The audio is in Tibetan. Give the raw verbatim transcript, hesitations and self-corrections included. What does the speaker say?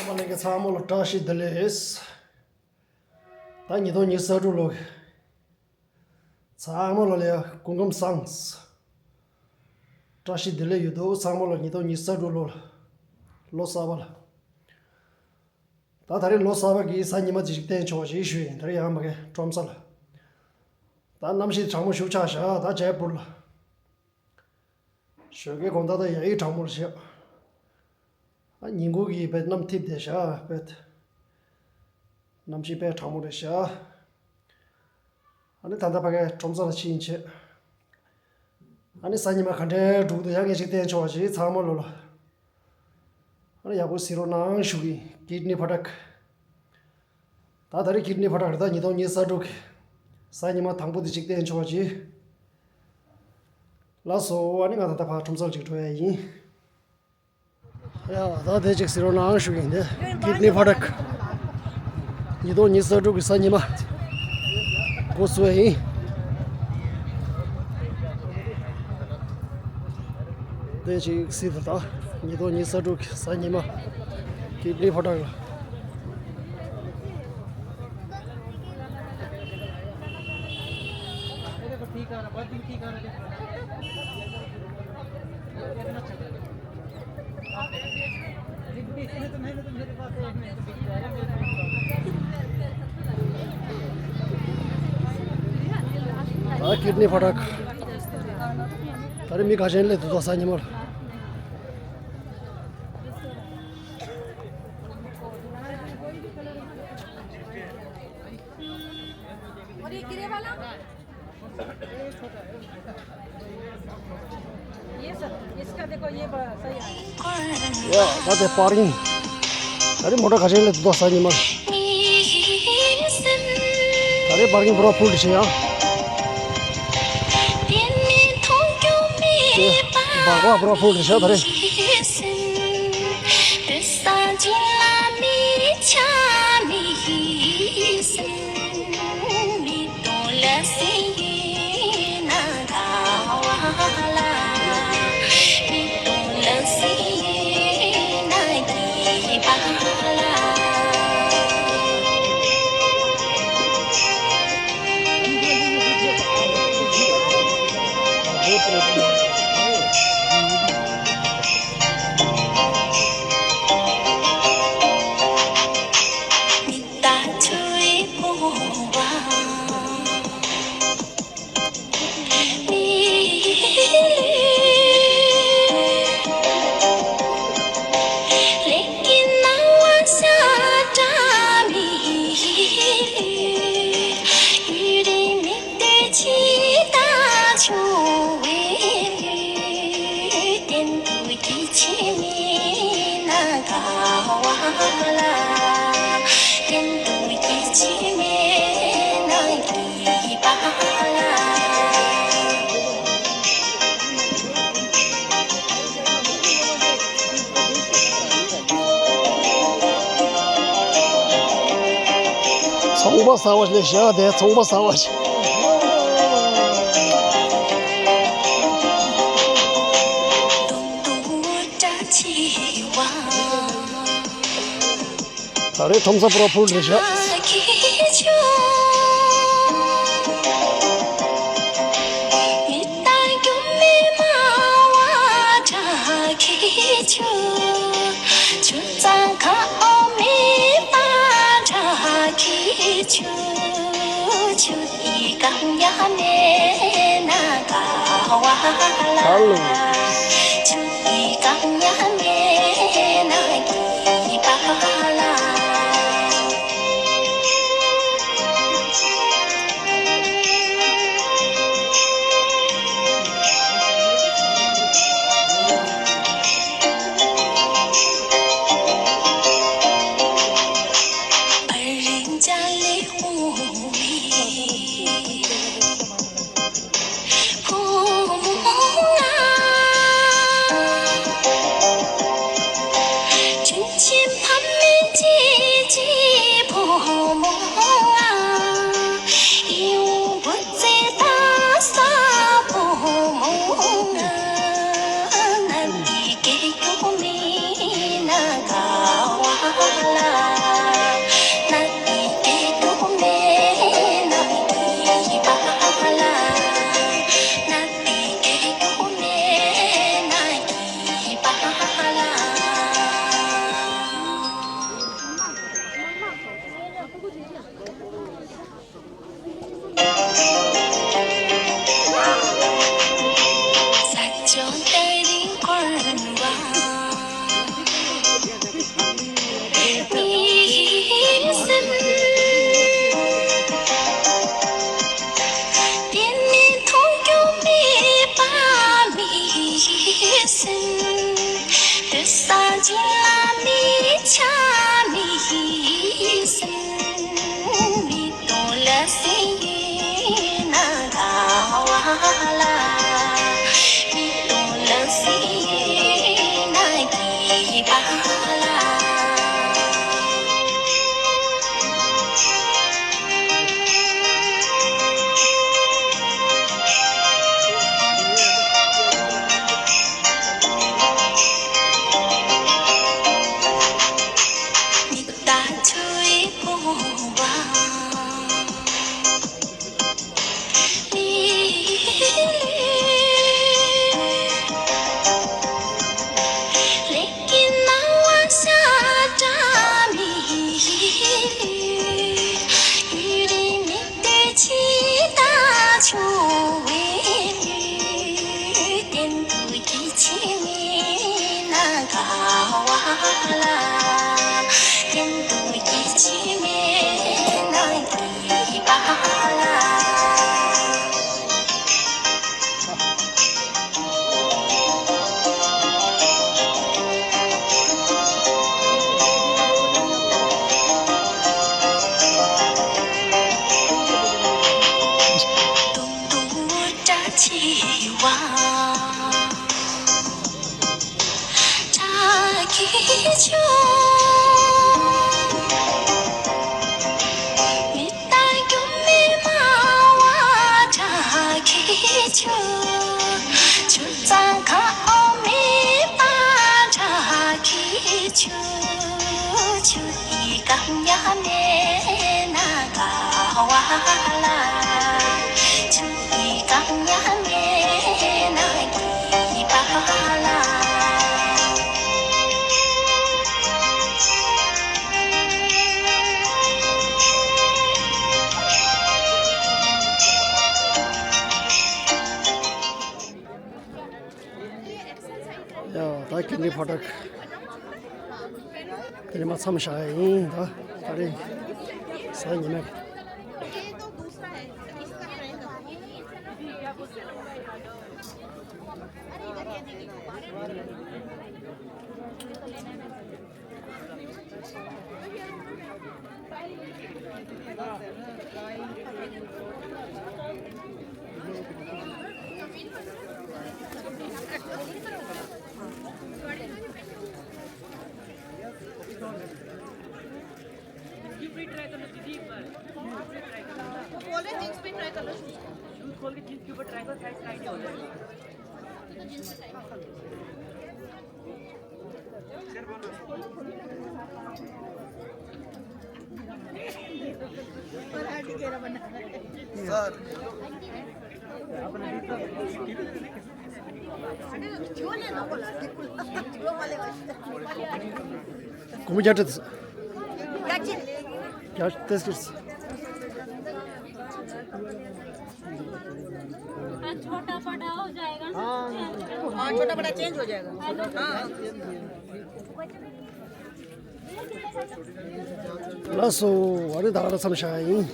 ལྷན་རྒྱས་ཚང་མ་ལ་བཀྲ་ཤིས་བདེ་ལེགས། ད་ཉིས་སྟོང་ཉི་ཤུ་རྩ་དྲུག་ལོ། ཚང་མ་ལ་ལ་ཡ་སྐུ་ཁམས་བཟང་། བཀྲ་ཤིས་བདེ་ལེགས་ཡོད་དོ། ཚང་མ་ལ་ཉིས་སྟོང་ཉི་ཤུ་རྩ་དྲུག་ལོ་ལ་ལོ་གསར་པ་ལ། ད་ད་རེས་ལོ་གསར་པ་གི་གཟའ་ཉི་མ་ཅིག་བསྟན་ཆོག་ཅེས་ཞུས་ཡིན། ད་རེས་ཡང་མ་གི་ཁྲོམ་ས་ལ། ད་གནམ་གཤིས་གྲང་མོ་ཞིག་ཆགས་ཤག་ད་ཇེ་པུར་ལ། ཞོགས་ཀའི་དགོང་དག་ད་ཡ་ཡི་གྲང་མོ་རེད་ཤག་ཨ་ཉིན་གུང་གི་བེད་གནམ་འཐིབས་བསྡད་ཤག་བེད། གནམ་གཤིས་དཔེ་གྲང་མོ་རེད་ཤག་ཨ་ནི་ད་ལྟ་ཕ་གའི་ཁྲོམ་ས་ལ་ཕྱིན་བྱས། ཨ་ནི་གཟའ་ཉི་མ་ག་འདྲའི་འགྲོ་གི་འདུག་ཡ་ངས་ཅིག་བསྟན་ཆོག་ཅིག་ཚང་མ་ལོ་ལ། ཨ་ནི་ཡག་པོ་གཟིགས་རོགས་གནང་ཞུ་གི་ཡིན། ཀིཌ་ནི་ཕོ་ཊ་ཀྲེ་ཊི། ད་ད་རེས་ཀིཌ་ནི་ཕོ་ཊ་ཀྲེ་ཊི་ད་ཉིས་སྟོང་ཉི་ཤུ་རྩ་དྲུག་གི་གཟའ་ཉི་མ་དང་པོ་དེ་ཅིག་བསྟན་ཆོག་ཅིག་ལགས་སོ། ཨ་ནི་ང་ད་ལྟ་ཕར་ཁྲོམ་སར་ཅིག་འགྲོ་ཡ་ཡིན། ཡ་ད་དེ་ཅིག་གཟིགས་རོགས་གནང་ཞུ་གི་ཡིན། དེ་ཀིཌ་ནི་ཕོ་ཊ་ཀྲེ་ཊི་ཉིས་སྟོང་ཉི་ཤུ་རྩ་དྲུག་གི་གཟའ་ཉི་མ་འགོ་བཙུགས་ཡ་ཡིན། དེ་ཅིག་གཟིགས་དང་ད་ཉིས་སྟོང་ཉི་ཤུ་རྩ་དྲུག་གི་གཟའ་ཉི་མ་ཀིཌ་ནི་ཕོ་ཊ་ཀྲེ་ཊི་ལ། ད་ཀིཌ་ནི་ཕོ་ཊ་ཀྲེ་ཊི། ད་རེས་མི་ག་ཤེད་སླེབས་འདུག་ད་གཟའ་ཉི་མར། और ये ग्रे वाला? ये सर, इसका देखो, ये बड़ा सही है। ཡ་ད་དེ་པར་ཀིང་། ད་རེས་མོ་ཊ་ག་ཤེད་སླེབས་འདུག་ད་གཟའ་ཉི་མར། ད་རེས་པར་ཀིང་པུ་ར་ཕུལ་བྱས་ཡ། དེ་སྦག་སྦག་པུ་ར་ཕུལ་བྱས་ད་རེས། ཚོང་པ་གསར་པ་ཞིག་ལས་བཞག་དེ་ཚོང་པ་གསར་པ་ཞིག་ད་རེས་ཁྲོམ་ས་པུ་ར་ཕུལ་རེད་ཤག་ཧ་ལོ། ཡ། ད་གན་ཌི་ཕོ་ཊ་དེ་རིང་མ་མཚམས་བཞག་ཡ་ཡིན། ད་ད་རེས་གཟའ་ཉི་མ། ये फ्री ट्राई कर लो दीदी, एक बार। फ्री ट्राई कर लो। खोल के जींस पे ट्राई कर लो, शूज खोल के जींस के ऊपर ट्राई करो, साइज टाइट हो जाएगा। सर। छोटा बड़ा हो जाएगा ना। हाँ, छोटा बड़ा चेंज हो जाएगा। हाँ। ལགས་སོ། ཨ་ནི་ད་ག་རང་མཚམས་བཞག་ཡ་ཡིན།